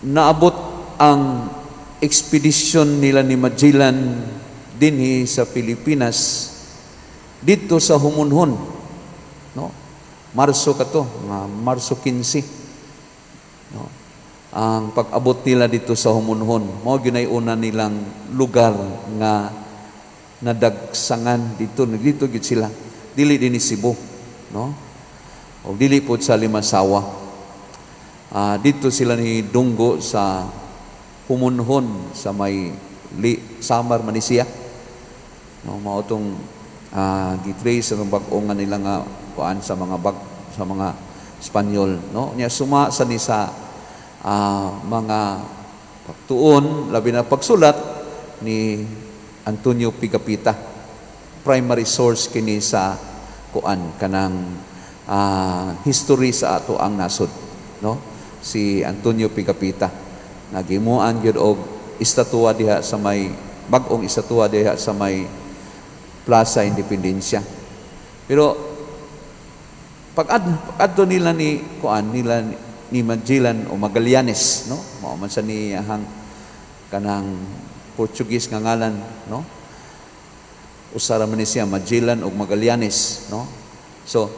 Naabot ang ekspedisyon nila ni Magellan dinhi sa Pilipinas dito sa Homonhon, no? Marso kato, mga Marso 15, no? Ang pag-abot nila dito sa Homonhon, mao gyud una nilang lugar nga nadagsangan dito. Dito gyud sila, dili dinhi Cebu, no, o dili pod sa Limasawa. Dito sila ni dunggo sa Homonhon sa may Samar man ni siya, no? Mao tong gitrace ang bag-o nga nila nga kuan sa mga bag sa mga Espanyol, no? Nya suma sa ni sa mga pagtuon, labi na pagsulat ni Antonio Pigafetta. Primary source kini sa kuan kanang history sa ato ang nasod, no? Si Antonio Pigafetta, nagimuan gyud og estatwa diha sa may bag-ong estatwa diha sa may Plaza Independencia. Pero pag adto nila ni kuan nila ni Magellan o Magallanes, no, mao man sa niyahang kanang Portuguese nga ngalan, no? Usa ra man ni siya, Magellan og Magallanes, no? So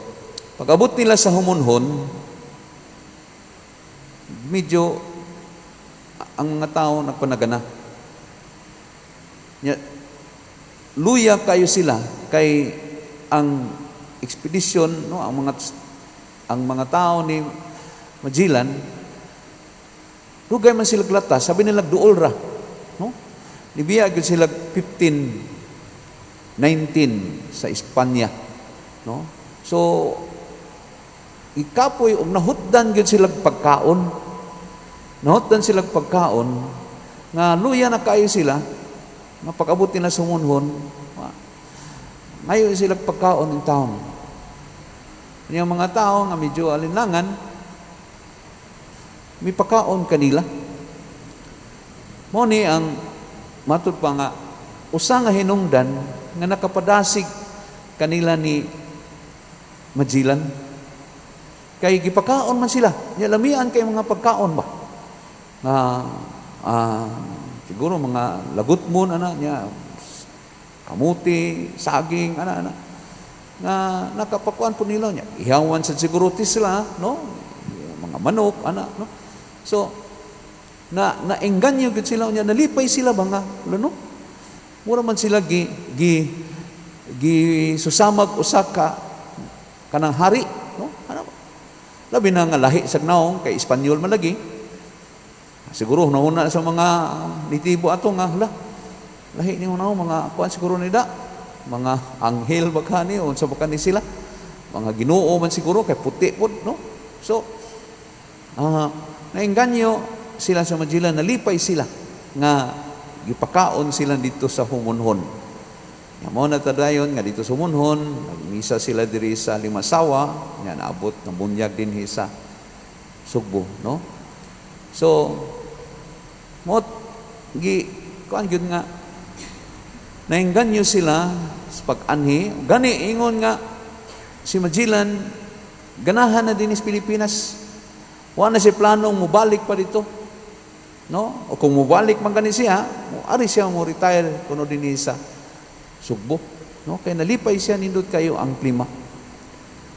pag-abot nila sa Homonhon, medyo ang mga tao nagpanagana. Nya, luya kayo sila kay ang ekspedisyon, no, ang mga tao ni Magellan, dugay man sila glata, sabi nila duol ra, no? Nibiya gyud sila 1519 sa Espanya, no? So ikapoy og nahutdan gyud sila pagkaon. Nahutdan sila pagkaon nga luya na kayo sila nga pag-abot nila sa Homonhon, ngayon sila pagkaon in town. Yung mga tao nga medyo alinlangan, may pakaon kanila. Mo ni ang matud pa nga usa nga hinungdan nga nakapadasig kanila ni Magellan. Kay gipakaon man sila. Nya lamian kay mga pagkaon ba? Nga siguro mga lagutmon ana nya, kamuti, saging ana ana. Nga nakapakuan po nila nya. Ihawan sa siguro sila, no? Mga manok ana, no? So na naengganyo gid sila nya, nalipay sila ba nga, no? Mura man sila gi gi gi susamag usa ka kanang hari, no? Ano? Labi na nga lahi sa naong kay Espanyol man lagi. Siguro hunahuna sa mga nitibo ato nga hala. Lahi ni naong mga kuan siguro nida. Mga anghel ba kani unsa ba kani sila? Mga Ginoo man siguro kay puti pod, no? So naengganyo sila sa Magellan, nalipay sila nga gipakaon sila dito sa Homonhon. Nga mo na tadayon nga dito sa Homonhon, nagmisa sila diri sa Limasawa, nga naabot ng bunyag dinhi sa Sugbo, no? So mo gi kuan gyud nga naengganyo sila sa pag-anhi. Gani ingon nga si Magellan ganahan na din sa Pilipinas. Wa na siya planong mobalik pa dito, no? O kung mobalik man gani siya, mo ari siya mo retire kuno dinhi sa Sugbo, no? Kay nalipay siya, nindot kayo ang klima.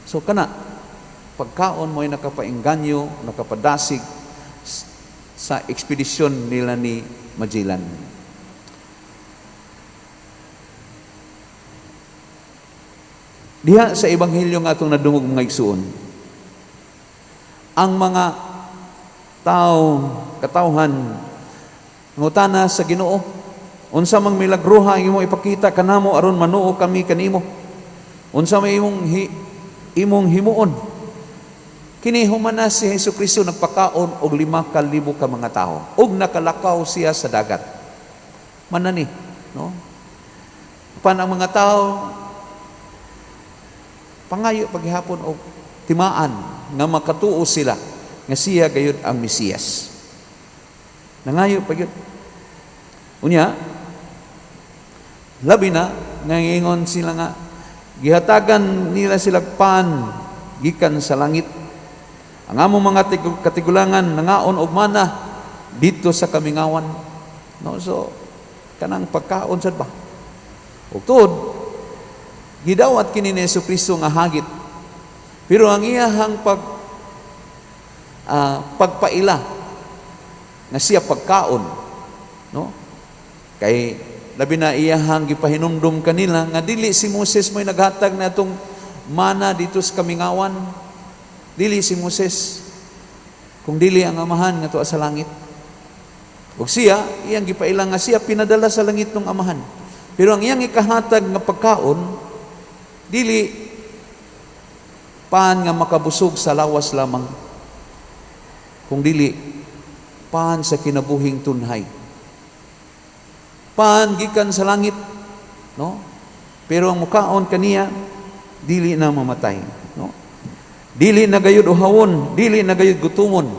So kana pagkaon mo'y nakapaengganyo, nakapadasig sa ekspedisyon nila ni Magellan. Diha sa ebanghelyo nga atong nadungog, mga igsuon, ang mga tao, katawhan, ngutana sa Ginoo, "Unsa mang milagruha ang imong ipakita kanamo aron manuo kami kanimo? Unsa may imong himuon?" Kini human na si Hesukristo nagpakaon og 5,000 ka mga tawo ug nakalakaw siya sa dagat. Manani, no? Pan ang mga tao pangayo paghihapon og timaan nga makatuo sila nga siya gayud ang Mesiyas. Nangayo pa gyud. Unya, labi na nangingon sila nga gihatagan nila sila pan gikan sa langit. Ang among mga katigulangan nangaon og mana dito sa kamingawan, no? So kanang pagkaon sad ba. Ug tuod gidawat kini ni Kristo nga hagit, pero ang iyahang pagpaila nga siya pagkaon, no? Kay labi na iyahang gipahinumdum kanila nga dili si Moses mo'y naghatag na atong mana dito sa kamingawan, dili si Moses, kung dili ang Amahan nga tuwa sa langit. Ug siya iyang gipaila nga siya pinadala sa langit ng Amahan, pero ang iyang ikahatag nga pagkaon dili pan nga makabusog sa lawas lamang, kung dili pan sa kinabuhing tunhay, pan gikan sa langit, no? Pero ang mukaon kaniya dili na mamatay, no? Dili na gayud uhawon, dili na gayud gutumon,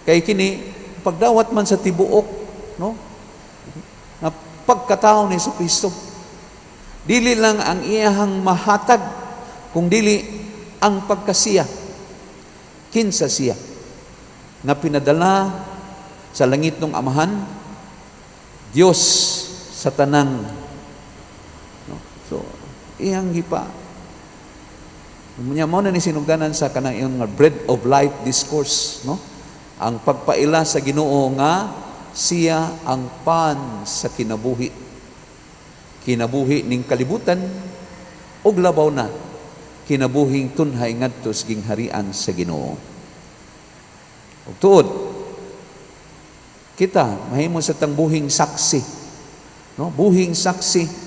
kay kini pagdawat man sa tibuok, no, na pagkatao ni Kristo. Dili lang ang iyahang mahatag, kung dili ang pagkasiya, kinsa siya nga pinadala sa langit ng Amahan, Dios sa tanang, no? So iyang gipa nya mo na ni sinugdanan sa kanang iyong nga Bread of Life discourse, no? Ang pagpaila sa Ginoo nga siya ang pan sa kinabuhi, kinabuhi ning kalibutan ug labaw na kinabuhing tunhay ngadto sa gingharian sa Ginoo. Ug tuod kita mahimo sa tang buhing saksi, no? Buhing saksi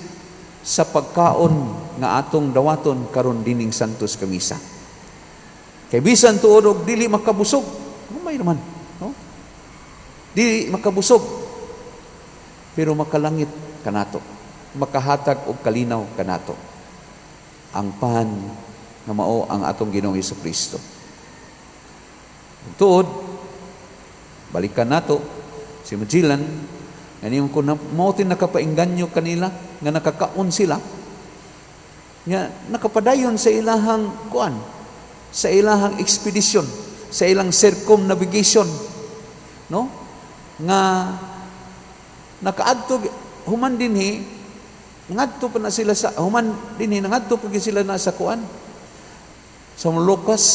sa pagkaon nga atong dawaton karon dining Santos Kamisa. Kay bisan tuod og dili makabusog, may naman, no? Dili makabusog, pero makalangit kanato, makahatag og kalinaw kanato ang pan nga mao ang atong Ginoong Kristo. Tuod balikan nato si Magellan, ngani kung mao tin nakapainganyo kanila nga nakakaon sila nga nakapadayon sa ilahang kuan, sa ilahang ekspedisyon, sa ilang circumnavigation, no? Nga nakaadto human dinhi, ngadto pa na sila sa human dinhi, nangadto pa gyud sila na sa kuan, sa Molucas,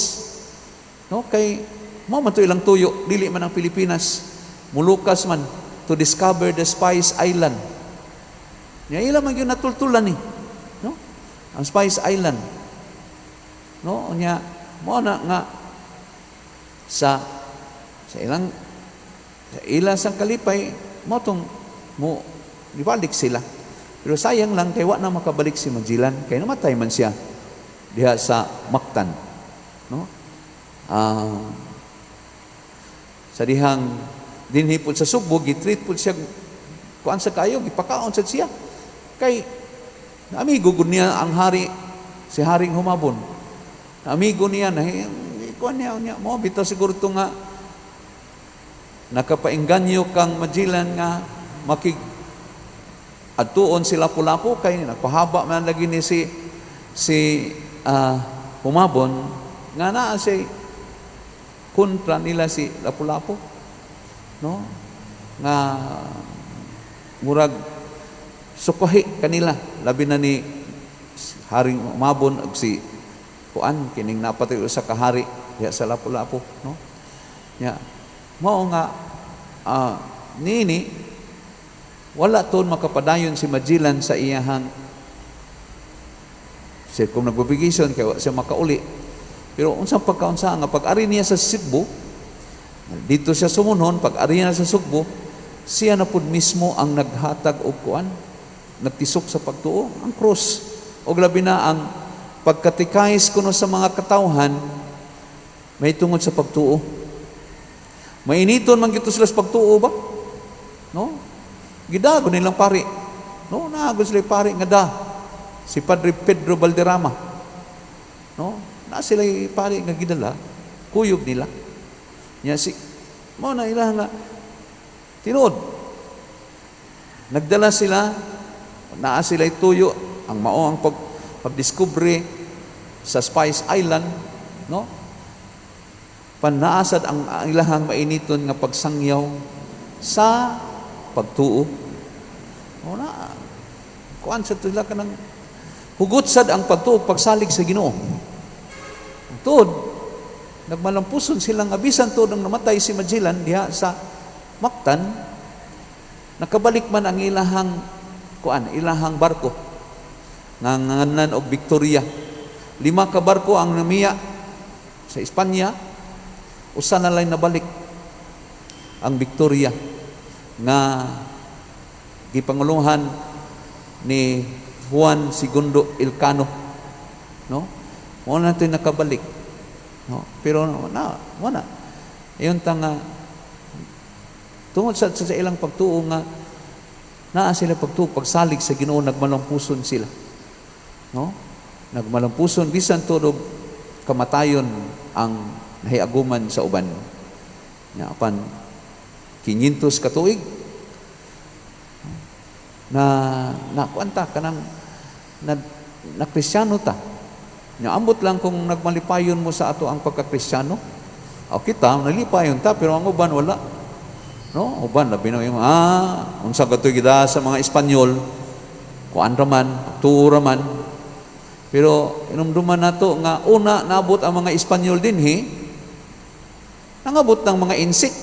no? Kay mao man to ilang tuyo, dili man ang Pilipinas, Molucas man, to discover the Spice Island. Nya ila man gyud natultulan ni, no? Ang Spice Island, no? Nya mao na nga sa ila sang kalipay mo tong mo nibalik sila. Pero sayang lang kay wa na makabalik si Magellan, kay namatay man siya diha sa Mactan, no? Sa dihang dinhi pud sa Sugbo, gitreat pud siya kuan sa kayo, gipakaon sad siya. Kay amigo gud niya ang hari, si Haring Humabon. Amigo niya na kuan niya niya mo bitaw siguro to nga nakapainganyo kang Magellan nga makig adtuon si Lapu-Lapu, kay nagpahaba man lagi ni si Humabon nga naa si kontra nila si Lapu-Lapu, no? Nga murag sukahi kanila, labi na ni Haring Humabon ug si kuan kining napatay usa ka hari diha sa Lapu-Lapu, no? Nya mao nga nini wala ton makapadayon si Magellan sa iyahang circumnavigation kay wa siya makauli. Pero unsang pagkaunsa nga pag-ari niya sa Cebu, dito siya sumunhon, pag-ari niya sa Sugbo, siya na pud mismo ang naghatag og kuan, nagtisok sa pagtuo, ang cross. Og labi na ang pagkatikais kuno sa mga katawhan may tungod sa pagtuo. Mainiton man gito sila sa pagtuo ba? No? Gidago nilang pari. No, naago sila pari nga da. Si Padre Pedro Valderrama. No? Na sila pari nga gidala, kuyog nila. Nya si mo na ila nga tinuod. Nagdala sila, naa sila tuyo, ang mao ang pagdiskubre sa Spice Island, no? Panaasad ang ilahang mainiton nga pagsangyaw. Sa pagtuo. O na, kuan sa sila kanang hugot sad ang pagtuo, pagsalig sa Ginoo. Tuod, nagmalampuson silang abisan tuod ang namatay si Magellan diha sa Mactan, nakabalik man ang ilahang kuan, ilahang barko nga ngalan og Victoria. Lima ka barko ang namiya sa Espanya, usa na lang nabalik, ang Victoria nga gipanguluhan ni Juan Segundo Elcano, no? Mo na to'y nakabalik, no? Pero na wala ayon ta nga tungod sa ilang pagtuo nga naa sila pagtuo, pagsalig sa Ginoo, nagmalampuson sila, no? Nagmalampuson bisan tuod kamatayon ang nahiaguman sa uban nya. Apan 500 ka tuig na nakuan ta kanang na Kristiyano ta nya. Ambot lang kung nagmalipayon mo sa ato ang pagka-Kristiyano. O kita nalipayon ta, pero ang uban wala, no? Uban labi na yung unsa ka kita sa mga Espanyol, kuan raman, tuo raman. Pero inumduman nato nga una naabot ang mga Espanyol dinhi, nangabot ng mga Insik,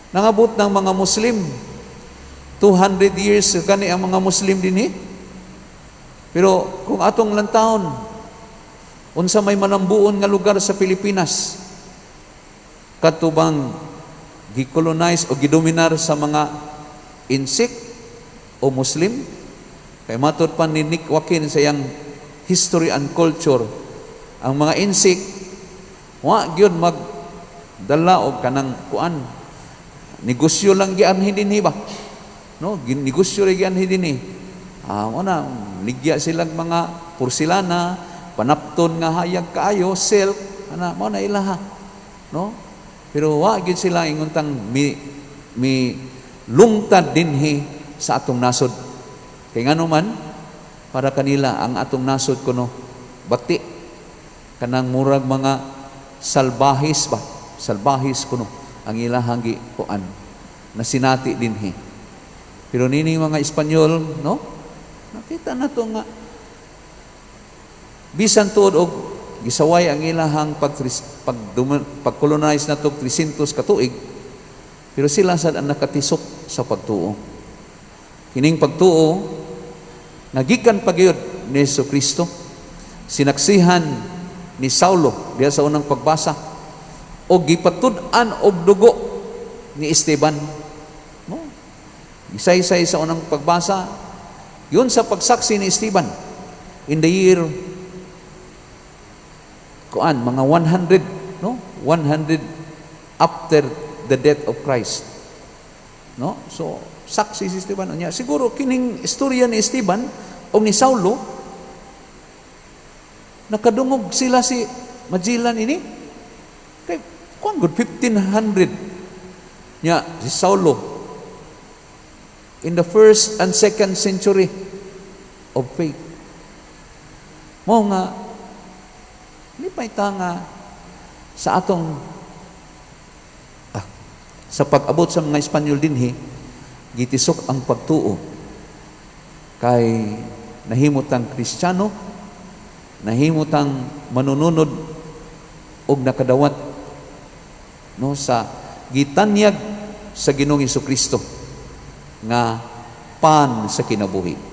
nangabot ng mga Muslim. 200 years kani ang mga Muslim dinhi. Pero kung atong lantawon, unsa may malambuon nga lugar sa Pilipinas, kadto bang gi-colonize o gidominar sa mga Insik o Muslim? Kay matod pa ni Nick Joaquin sa iyang History and Culture, ang mga Insik wa gyud magdala og kanang kuan, negosyo lang gianhi dinhi ba, no? Negosyo ra gianhi dinhi. Una ligya silang mga porselana, panapton nga hayag kaayo, silk ana, mao na ilaha, no? Pero wa gyud sila ingon tang mi lungtad dinhi sa atong nasod, kay ngano man para kanila ang atong nasod kuno bati, kanang murag mga salbahis ba, salbahis kuno ang ilahang gi kuan na sinati dinhi. Pero nini mga Espanyol, no, nakita na to nga bisan tuod og gisaway ang ilahang pag-colonize na to 300 ka tuig, pero sila sad ang nakatisok sa pagtuo. Kining pagtuo nagikan pa gyud ni Hesus Kristo, sinaksihan ni Saulo diha sa unang pagbasa o gipatud-an og dugo ni Esteban, no? Gisaysay sa unang pagbasa yun sa pagsaksi ni Esteban in the year kuan, mga 100, no, 100 after the death of Christ, no? So saksi si Esteban niya. Siguro kining istorya ni Esteban o ni Saulo, nakadungog sila si Magellan ini, kay kuan gud 1500 nya si Saulo in the first and second century of faith. Mo nga lipay ta nga sa atong sa pag-abot sa mga Espanyol dinhi, gitisok ang pagtuo, kay nahimot ang Kristiyano, nahimot ang manununod og nakadawat, no, sa gitanyag sa Ginoong Kristo nga pan sa kinabuhi.